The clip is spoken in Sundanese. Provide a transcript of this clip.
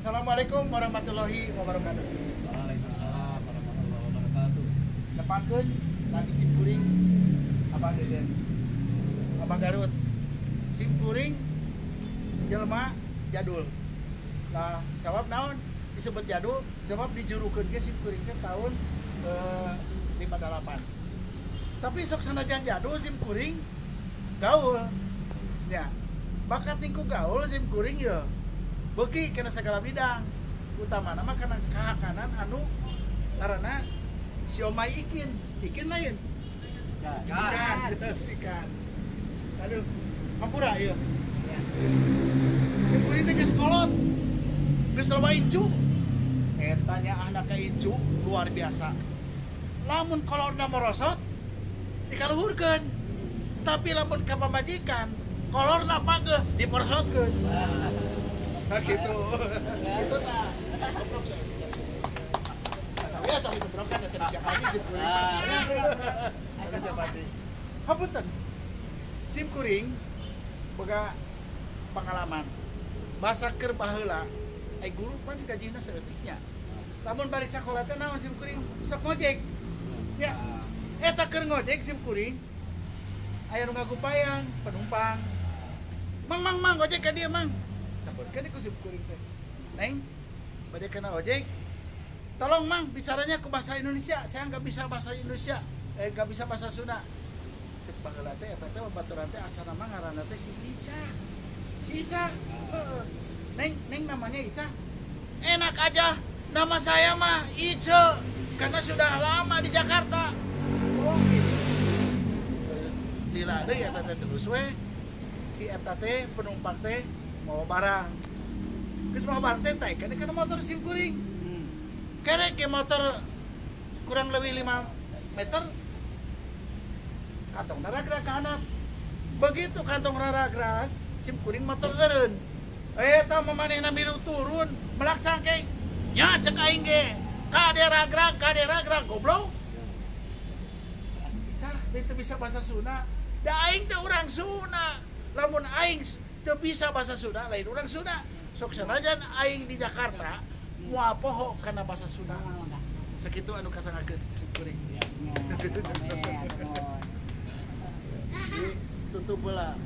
Assalamualaikum warahmatullahi wabarakatuh. Waalaikumsalam warahmatullahi wabarakatuh. Tepangkeun lagi sim kuring Abah Deden. Abah Garut. Sim kuring jelema jadul. Nah, sabab naon disebut jadul? Sebab dijurukeun ge sim kuring teh tahun 58. Tapi sok sanajan jadul sim kuring gaul. Ya. Bakat ningku gaul sim kuring ya. Beuki kana segala bidang. Utamana mah kana kahakanan anu karena siomay ikin. Ikin lain. Ikan. Ikan. Aduh, hampura ieu. Sim kuring teh geus kolot. Geus loba incu. Eta nya anak ka incu luar biasa. Lamun kolorna merosot dikaluhurkeun. Tapi lamun ka pamajikan kolorna pageuh diperosotkeun. Nah gitu. Gitu tah. Goblok saya. Saya tong dibrokan da Japati sim kuring. Ada Japati. Hapunten. Sim kuring boga pengalaman. Basa keur baheula ai guru pan gajihna saeutiknya. Lamun balik sakola teh naon sim kuring sok ngojek. Ya. Eta keur ngojek sim kuring aya nu ngagupayan penumpang. Mang mang mang ojek ka dieu mang. Sabarkeun ku sim kuring teh. Neng, bade kana ojek. Tolong mang bicaranya ke bahasa Indonesia, saya nggak bisa bahasa Indonesia, nggak bisa bahasa Sunda. Cek baheula teh eta teh babaturan teh asana mah ngaranna teh si Ica. Si Ica. Heeh. Neng, neng namanya Ica. Enak aja, nama saya mah Ice karena sudah lama di Jakarta. Oh gitu. Lila deui eta teh terus we. Si eta teh penumpang teh mau barang. Geus mau barang teh taekeun kana motor sim kuring. Kerek ke motor kurang lebih 5 meter kantong raragrag ka handap. Begitu kantong raragrag sim kuring motor eureun. Eta mamanehna milu turun melak cangkeng. Nya cek aing ge. Kade ragrag goblok. Icah teu bisa bahasa Sunda. Da aing teh urang Sunda. Lamun aing teu bisa bahasa Sunda lain urang Sunda. Sok sanajan aing di Jakarta moal poho kana bahasa Sunda. Sakitu anu kasangakeun sim kuring. Jadi tutup heula.